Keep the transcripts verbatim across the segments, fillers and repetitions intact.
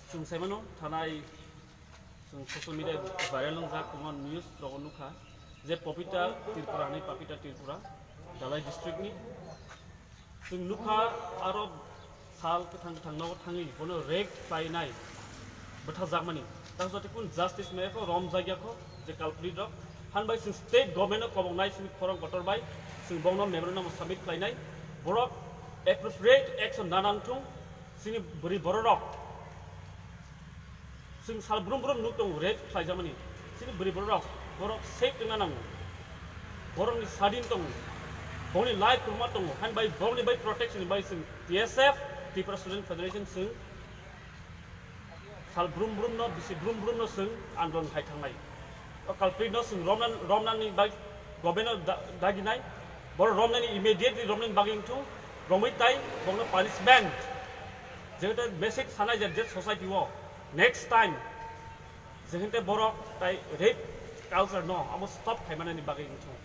Chwng saimano thanai, chwng social media viral wngjak, kwbangma news rogo nukha je Papita Tripura hinwi, Papita Tripura, Dhalai district ni. Chwng nukha aro sal kwthang kwthang nogo thangwi bono rape khlainai bwthajakmani. Tang jotoi kun justice maya kho, romjakya kho je culprit rok. Hanbai chwng state government no koboknai chini khorang kotor bai chwng bongno memorandum submit khlainai. Borok appropriate action nanang thung. Chini bwrwi bororok chwng sal brum brum nuk tongo, rape khlaijakmani. Chini bwrwi bororok, borok safe wngna nango. Borokni sadin tongo, bongni life kwbangma tongo, hani bai bongni bai protection bai chwng T S F, Tripura Student Federation, chwng sal brum brum no, bisi brum brum no chwng andolon khai thangnai. O culprit no chwng romna, romnani bai government no da-, daginai. Borok romnani immediately romnani bagwi wngthung, romwi tai bongno punishment. Jehete message sanai je, je society o next time jehete borok tai rape culture no amo stop khaimanani bagwi wngthung.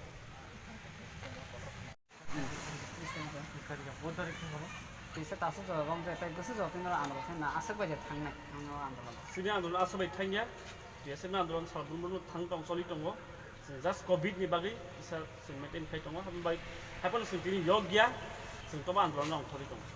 Tisa tasu jora rom je tai bwswk jora twi noro andolon khe na aswk bai je thangnai nang o andolon. Chini andolon aswk bai thangya, T S F ni andolon sal brum brum thang tong choli tongo. Chwng just covid ni bagwi kisa chwng maintain khai tongo, hambai haiphano chwng tini yok ya, chwng tobo andolon no ongthorwi tongo.